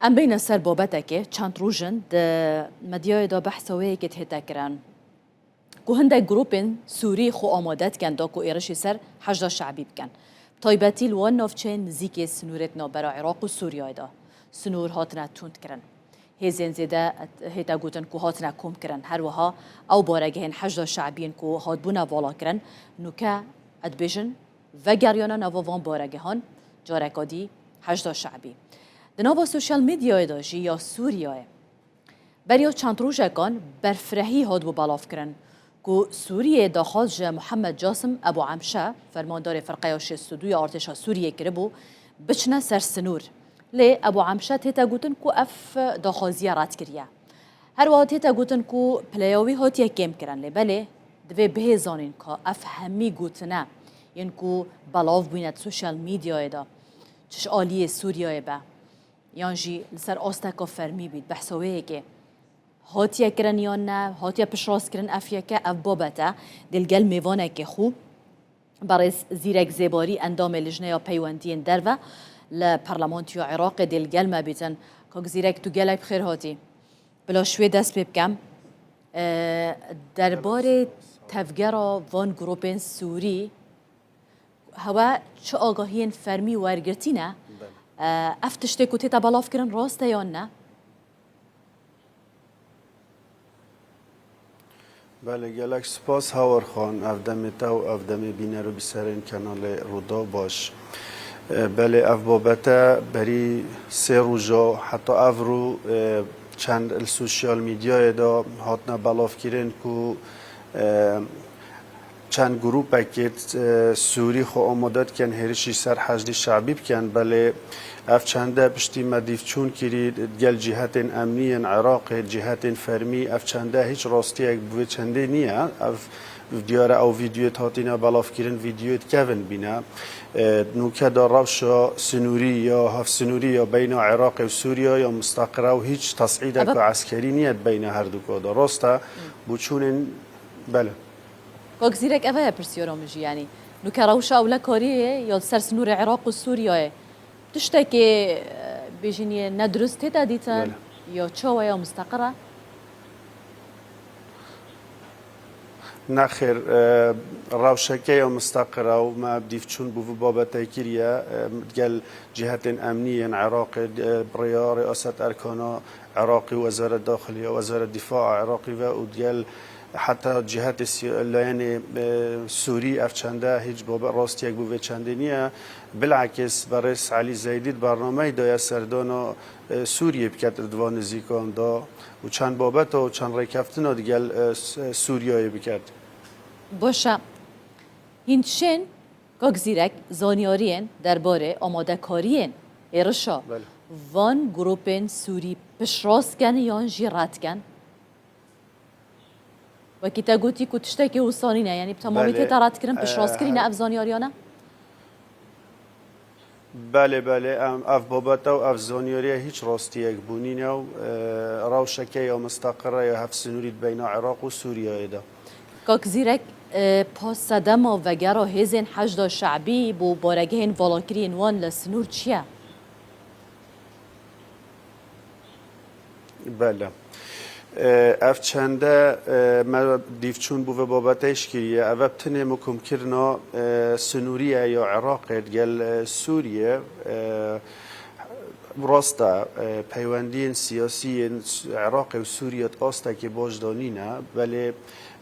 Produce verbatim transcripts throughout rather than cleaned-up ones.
Em bêne ser babetekê, çend roj in di medyayê de behsa wê yekê tête kirin ku hindek grûpên Sûrî xwe amade dikin da ku êrişî ser Heşda Şe'bî bikin. Taybetî li wan navçeyên nizîkê sinûrê di navbera Iraq û Sûriyeyê de sinûr hatine tundkirin. Hêzên zêde hête gotin ku hatine komkirin. Her wiha ew baregehên Heşda Şe'bî yên ku hatbûne valakirin, nûke, ez dibêjin, vegeriyane nava van baregehan, careka dî Heşda Şe'bî. Di nava sosyal medyayê de jî ya Sûriyeyê, beriya çend rojekan berfirehî hatibû belavkirin ku Sûriyê daxwaz ji Muhammed Casim Ebu Emşe, fermandarê Firqeya şêst û du ya Artêşa Sûriyê kiribû, biçine ser sinûr. Lê Ebu Emşe tête gotin ku ev daxwaziya red kiriye. Her wiha tête gotin ku pileya wî hatiye kêmkirin, lê belê divê bihê zanîn ka ev hemî gotine yên ku belav bûyne di sosyal medyayê de, çi ji aliyê Sûriyeyê be, yan jî li ser asteka fermî bît, behsa wê yekê hatiye kirin yan ne, hatiye piştrast kirin, ev yeke, ev babet e. Dê li gel mêvanekê xwe, berêz Zîrek Zêbarî, endamê Lijneya Peywendiyên Derve li Parlamentoya Iraqê, dê li gel me bîtin. Kak Zîrek, tu gelek bi xêr hatî. Bila ji wê dest pê bikem. Ee, derbarê tevgera van grûpên Sûrî, hewe çi agahiyên fermî wergirtî ne? Belê. Ee, ev tiştê ku tête belavkirin rast e yan ne? Belê, gelek spas Hawarxan, ev demê te û ev demê bîner û bîserên kanalê Rûdaw baş. E, belê, ev babete berî sê roja heta ev rû, e, çend li sosyal medyayê de hatine belavkirin ku, e, çend grûpekê, e, Sûrî xwe amade dikin hêrişî ser Heşdî Şe'bî bikin, belê ev çende piştî me dîvçûn kirî gel cîhetên emnî yên Iraqê, cîhetên fermî, ev çende hîç rastiyek bi vê çendê niye. Ev diyar e, ew vîdyoyê hatine belavkirin, vîdyoyê dikevin bîne. E, nûke de rewşa sinûrî ya hevsinûrî ya beyna Iraqê û Sûriye ya mistaqira û hîç tes'îdeka Ebe- eskerî niye di beyna herduka de. Rast e, boçûnên, belê. Kak Zîrek, eve ye pirsiyara min jî, yanî nûke rewşa ewlekariyê ya li ser sinûrê Iraq û Sûriyeyê tiştekê, e, bêjin yê nedurist tête dîtin, Belê. ya çawa ya mistaqir e? Nexêr, e, rewşeke ya mistaqir e û me dîvçûn bo vî babetê kiriye, e, gel cîhetên emnî yên Iraqê, e, bi rêya Riyaset Erkana Iraqî, Wezaret Daxiliye, Wezaret Dîfa a Iraqî ve û digel heta cîhetê sî-, layenê, e, Sûrî ev çende hîç babe-, rastiyek bo vê çendê niye. Bilakis berêz Elî Zeydî di bernameyê de ya serdana, e, Sûriyê biket di van nizîkan de û çend babeta û çend rêkeftina digel, e, S-, e, Sûriyeyê biket. Baş e. Hîn tiştên, Kak Zîrek, zanyariyên derbarê amadekariyên êrişa Belê. van grûpên Sûrî piştrast ken yan jî red ken? Wekî te gotî ku tiştekî wisa nîne, yanî bi temamî Belê, tête redkirin, e, piştrast kirîne her ev zanyariyane? Belê, belê, em, ev babete û ev zanyariye hîç rastiyek bo nîne û, e, rewşeke ya mistaqire ya hevsinûrî di beyna Iraq û Sûriyeyê de. Kak Zîrek, e, pas sedema vegera hêzên Heşda Şe'bî bo baregehên valakiriyên wan li sinûr çi ye? Belê. E, ev çende, e, me dîvçûn bo vê babetê ji kiriye. Ev e bi tinê mikumkirina, e, sinûrî ye ya Iraqê digel, e, Sûriyê. E, rast e, e, peywendiyên siyasî yên Iraqê û Sûriyê di astekê baş de nîne. Belê,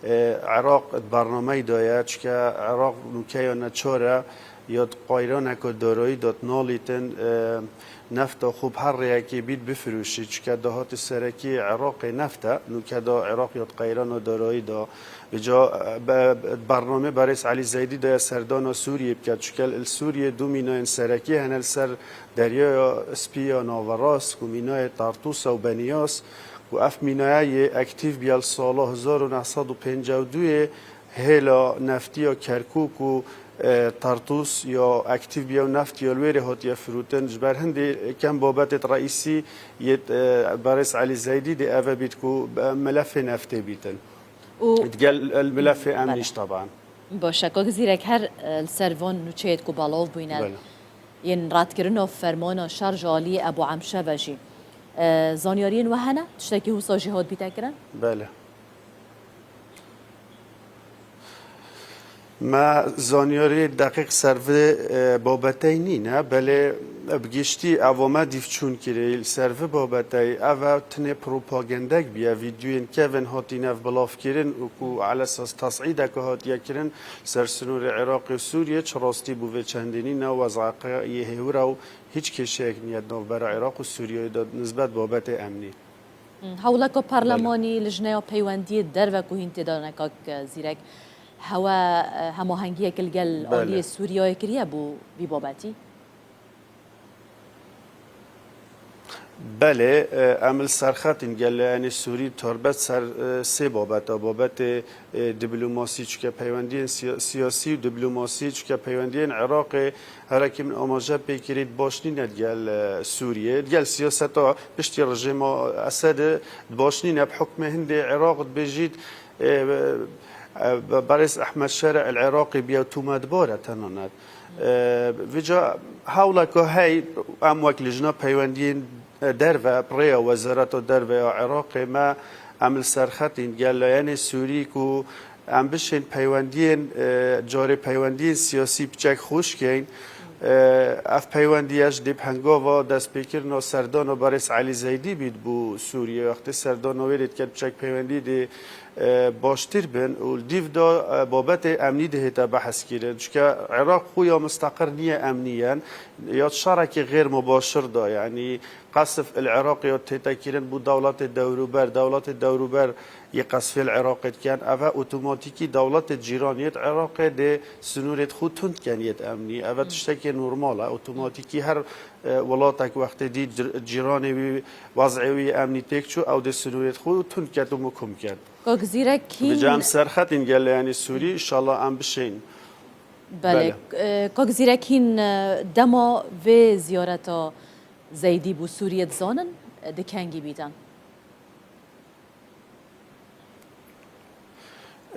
e, Iraq di bernameyê de ye, çike Iraq nûke ya neçar e, ya di qeyraneke darayî de nalîtin, e, nefta xwe bi her rêyekê bît bifiroşî, çike dahatê serekî Iraqê neft e, nûke de Iraq ya di qeyrana darayî de. Vêca, e, be-, be-, bernamê berêz Elî Zeydî de serdana Sûriyê biket, çike li Sûriyê du mînayên serekî hene li ser Deryaya Spî ya Naverast, ku mînayê Tartûs e û Beniyas, ku ev mînaya yê aktîf bûye li sala hezar û neh sed û pêncî û duyê, hêla neftiya Kerkûk û, e, Tartûs ya aktîf bûye û neft ya li wêrê hatiye firotin. Ji ber hindê kem babetê reîsî yê, e, berêz Elî Zeydî dê eve bît ku, e, milefê neftê bîtin. Û Digel, e, milefê Belê. emnî jî taban. Baş e, Kak Zîrek, her, e, li ser van nûçeyê ku belav bûyne, Belê. yên redkirina fermana şer ji aliyê Ebû Emşe ve jî. E, zanyariyên we hene? Tiştekî wisa jî hat bîte kirin? Belê. Me zanyarî deqîq ser vê, e, babetey nîne, belê bi giştî eva me dîv çûn kirê li ser vê babetey. Ev e tinê propagandek bûye, vîdyoyên kevin hatîne ev bilavkirin û ku elesas tesîdeke hatiye kirin ser sînorê Iraqê û Sûriyê, çi rastî bû vê çendê nîne, wezaqê yê hêwira û hîç kêşeyek niye di navbera Iraq û Sûriyeyê de nisbet babetê emnî. Hewleka perlemanî, lijneya peywendiyê derve ku hîn tê de ne kak Zîrek, hewe, e, hemahengiyek li gel aliyê Sûriyeyê kiriye bo vî babetî? Belê, e, em li ser xetîn gel, yanî Sûrî torbet ser, e, sê babeta, babetê, e, diplomasî, çike peywendiyên siya-, siyasî û diplomasî, çike peywendiyên Iraqê, herekî min amaje pê kirî, baş nîne digel, e, Sûriyê. Digel siyaseta piştî rejîma Esedê baş nîne, bi hukmê hindê Iraq dibêjît, e, e, Berêz Ehmed Şerî el Iraqî bûye tometbar e tenanî. E, vêca hewleka hey, em wek lijna peywendiyên derve, bi rêya Wezareta Derve ya Iraqê me, em li ser xetîn gel layenê Sûrî ku em bişên peywendiyên, e, carê peywendiyên siyasî piçek xweş keyn. E, ev peywendiye ji dê bi hengava destpêkirina serdana Berêz Elî Zeydî bît bo Sûriyê. Wextê serdana wê dê diket piçek peywendî dê, e, baştir bin û li dîv de, e, babetê emnî dihête behs kirin. Çike Iraq xwe ya misteqir niye emniyen, ya şerekê xêr mubaşir de, yanî qesf il Iraq ya tête kirin bo dewletê dewrûber, dewletê dewrûber yê qesfê li Iraqê diken, eve otomatîkî dewletê cîran yêt Iraqê dê sinûrêt xwe tund ken yêt emnî. Eve tiştekê normal e. Otomatîkî her, e, welatek wextê dî cir-, cîranê wî, wez'ê wî emnî têk çû, ew dê sinûrêt xwe tund ket û mukim ket. Kak Zîrek hîn. Vêca em ser xetîn gel layenê Sûrî, înşallah em bişên. Belê. Belê. E, Kak Zîrek hîn, e, dema vê ziyareta Zeydî bo Sûriyê dizanin, e, di kengî bîtin?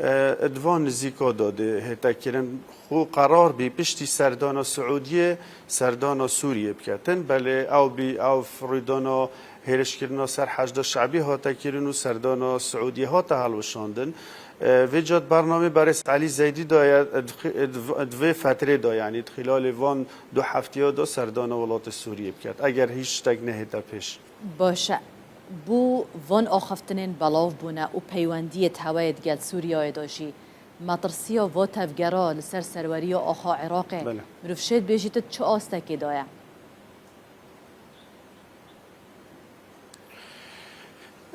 E, di van nizîka de dê hête kirin. Xwe qerar bî piştî serdana Siûdiyê, serdana Sûriyê biketin. Belê ew bî, ev rûdana hêrişkirina ser Heşda Şebî hate kirin û serdana Siûdiyê hate hilweşandin. E, vêca di bernamê Berêz Elî Zeydî de ye, di xi-, di v-, di vê fetrê de, yanî di xîlalê van du heftiya de serdana welatê Sûriyê biket, eger hîç tiştek nehête pêş. Baş e. Bo van axaftinên belav bûne û peywendiyê di hewayê digel Sûriyeyê de jî, metirsiya va tevgera li ser serweriya axa Iraqê, Belê. Mirov şêt bêjî tu çi astekê de ye?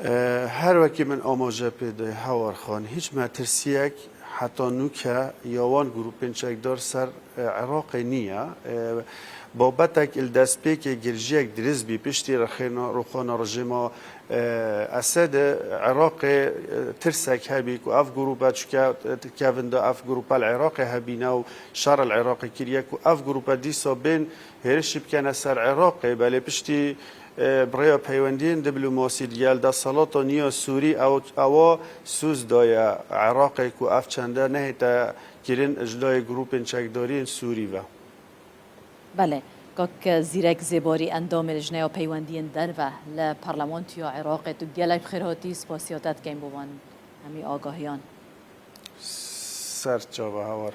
E, her wekî min amaje pê de, Hawar Xan, hîç metirsiyek heta nûke ya wan grûpên çekdar ser, e, Iraqê niye. E, babetek li destpêkê girjiyek dirist bî piştî rexêna, rûxana rejîma, e, Esed, Iraqê, e, tirsek hebî ku ev grûpe çike, e, kevin de ev grûpe li Iraqê hebîne û şer li Iraqê kiriye ku ev grûpe dîsa bên hêrişî bikene ser Iraqê, belê piştî, e, bi rêya peywendiyên diplomasî digel desthilata nû ya Sûrî ew, ewa sûz daye Iraqê ku ev çende nehête kirin ji layê grûpên çekdariyên Sûrî ve. Belê. Kak Zîrek Zêbarî, endamê Lijneya Peywendiyên Derve li Parlamentoya Iraqê, tu gelek bi xêr hatî, spasiya te dikeyn bo van hemî agahiyan. Ser çava, Hawar